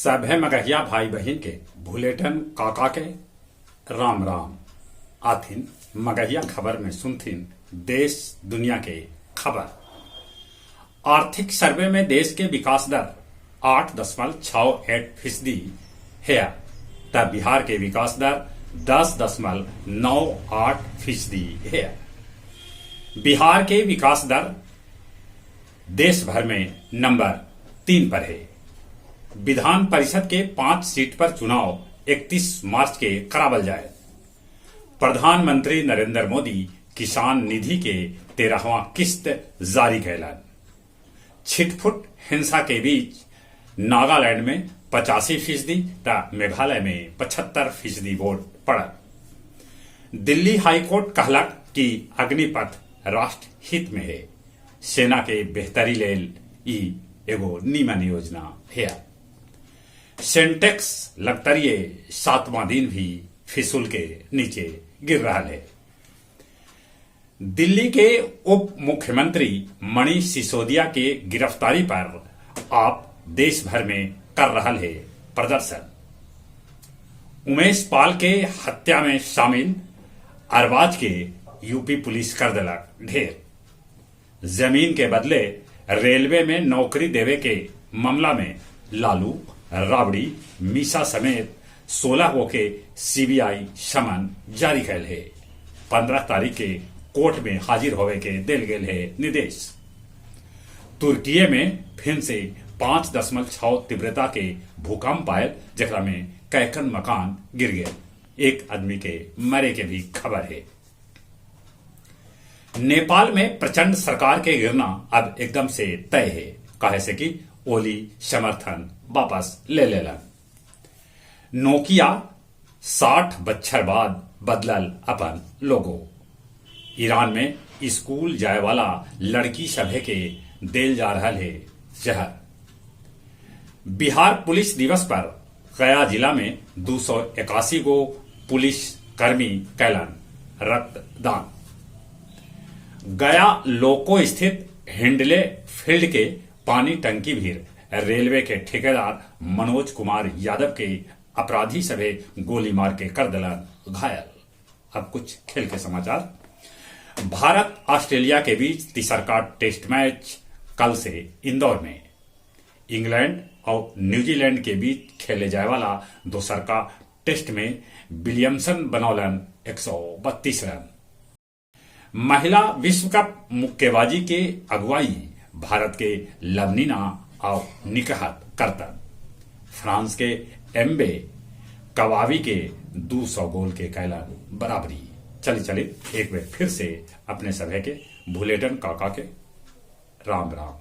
सभे मगहिया भाई बहिन के भुलेटन काका के राम राम। आथिन मगहिया खबर में सुनथिन देश दुनिया के खबर। आर्थिक सर्वे में देश के विकास दर 8.68% हेय, त बिहार के विकास दर 10.98% हेय। बिहार के विकास दर देश भर में नंबर 3 पर हे। विधान परिषद के 5 सीट पर चुनाव 31 मार्च के करावल जाए। प्रधानमंत्री नरेंद्र मोदी किसान निधि के 13वां किस्त जारी कैलन। छिटफुट हिंसा के बीच नागालैंड में 85% त मेघालय में 75% वोट पड़ल। दिल्ली हाईकोर्ट कहलक कि अग्निपथ राष्ट्र हित में है, सेना के बेहतरी लेल ई एगो नीमन योजना है। सेंटेक्स लगतरिये 7वां दिन भी फिसुल के नीचे गिर रहा है। दिल्ली के उप मुख्यमंत्री मनीष सिसोदिया के गिरफ्तारी पर आप देश भर में कर रहा है प्रदर्शन। उमेश पाल के हत्या में शामिल अरबाज के यूपी पुलिस कर देलक ढेर। जमीन के बदले रेलवे में नौकरी देवे के मामला में लालू, राबड़ी, मीसा समेत 16 गो के सीबीआई समन जारी कैल है। 15 तारीख के कोर्ट में हाजिर होवे के देल गेल है निर्देश। तुर्की में फिर से 5.6 तीव्रता के भूकंप आयल, जेकरा में कैकन मकान गिर गए, एक आदमी के मरे के भी खबर है। नेपाल में प्रचंड सरकार के गिरना अब एकदम से तय है, काहे से कि ओली समर्थन वापस ले लेलन। नोकिया 60 बच्छर बाद बदलल अपन लोगो। ईरान में स्कूल जाए वाला लड़की सभे के देल जा रहा है जहर। बिहार पुलिस दिवस पर गया जिला में 281 गो पुलिस कर्मी कैलन रक्तदान। गया लोको स्थित हिंडले फील्ड के पानी टंकी भीर रेलवे के ठेकेदार मनोज कुमार यादव के अपराधी सभे गोली मार के कर दलन घायल। अब कुछ खेल के समाचार। भारत ऑस्ट्रेलिया के बीच तीसरका टेस्ट मैच कल से इंदौर में। इंग्लैंड और न्यूजीलैंड के बीच खेले जाए वाला दोसरका टेस्ट में विलियमसन बनौलन 132 रन। महिला विश्व कप मुक्केबाजी के अगुवाई भारत के लवनीना और निकहत करतन। फ्रांस के एम्बे कवावी के 200 गोल के कैलन बराबरी। चली चली एक बार फिर से अपने सभे के भुलेटन काका के राम राम।